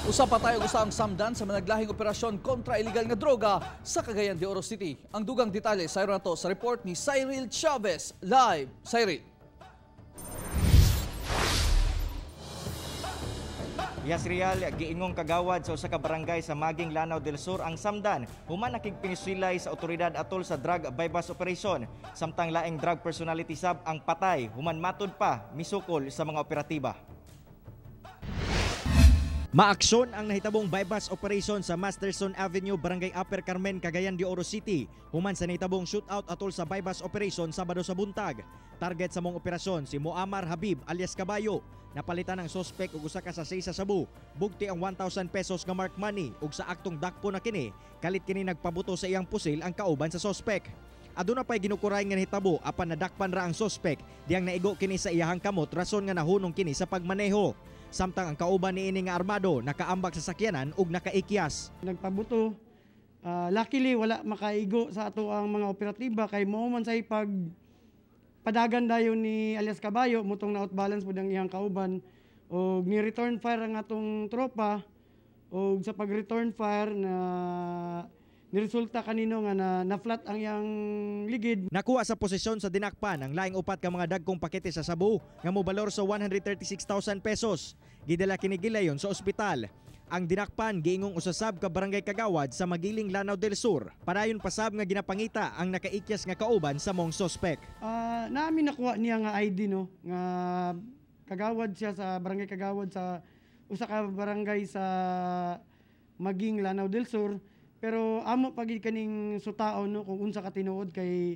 Usa pa tayo sa ang samdan sa managlahing operasyon kontra illegal nga droga sa Cagayan de Oro City. Ang dugang detalye sa nato sa report ni Cyril Chavez. Live, Cyril. Yes, Real, giingong kagawad sa usa ka barangay sa Maging, Lanao del Sur ang samdan human nakigpinisilay sa otoridad atol sa drug bypass operation. Samtang laing drug personality sab ang patay human matud pa misukol sa mga operatiba. Maaksyon ang nahitabong bypass operation sa Masterson Avenue, Barangay Upper Carmen, Cagayan de Oro City. Human sa nahitabong shootout atol sa bypass operation Sabado sa buntag. Target sa mong operasyon si Muammar Habib alias Kabayo. Napalitan ang sospek og usa ka sachet sa sabu, bugti ang 1,000 pesos nga mark money ug sa aktong dakpo na kini, kalit kini nagpabuto sa iyang pusil ang kauban sa sospek. Aduna pay ginukuray nga nahitabo apan nadakpan ra ang sospek diyang naigo kini sa iyahang kamot rason nga nahunong kini sa pagmaneho. Samtang ang kauban niini nga armado nakaambak sa sakyanan ug nakaikyas. Nagpabuto. Luckily wala makaigo sa ato ang mga operatiba kay mao man say pag padagan dayon ni alias Kabayo mutong na outbalance pud ang iyang kauban og ni return fire ang atong tropa og sa pag return fire na niresulta kanino nga na flat ang iyang ligid. Nakuha sa posisyon sa dinakpan ang laing upat ka mga dagkong pakete sa sabu nga mobalor sa 136,000 pesos. Gidala kini gilayon sa ospital. Ang dinakpan giingong usasab ka barangay kagawad sa Magiling, Lanao del Sur. Padayon pasab nga ginapangita ang nakaikyas nga kauban sa mong sospek. Namin nakuha niya nga ID no nga kagawad siya sa barangay kagawad sa usa ka barangay sa Maging, Lanao del Sur. Pero amo pagid kaning sutaon no kung unsa ka tinuod kay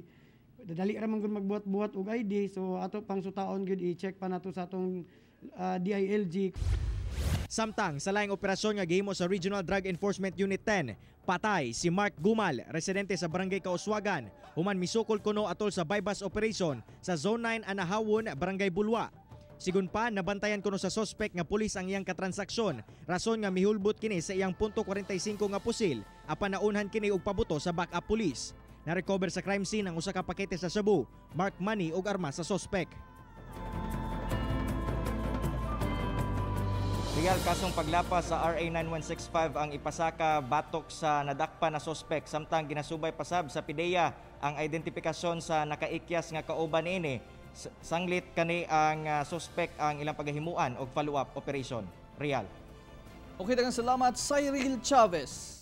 dali ra man gud magbuhat-buhat og ID, so ato pang sutaon gud, i-check pa nato sa atong DILG. Samtang sa laing operasyon nga gihimo sa Regional Drug Enforcement Unit 10, patay si Mark Gumal, residente sa Barangay Kauswagan, human misukol kuno atol sa bypass operation sa Zone 9 Anahawon, Barangay Bulwa. Sigun pa, nabantayan kuno sa sospek nga pulis ang iyang katransaksyon, rason nga mihulbot kini sa iyang .45 nga pusil, apan naunhan kini og pabuto sa backup pulis. Na-recover sa crime scene ang usa ka pakete sa sabu, mark money ug armas sa sospek. Real, kasong paglapas sa RA 9165 ang ipasaka batok sa nadakpan na sospek samtang ginasubay pasab sa PDEA ang identipikasyon sa nakaikyas nga kauban niini. Sanglit kani ang sospek ang ilang paghimuan og follow-up operation. Real. Okay, daghang salamat Cyril Chavez.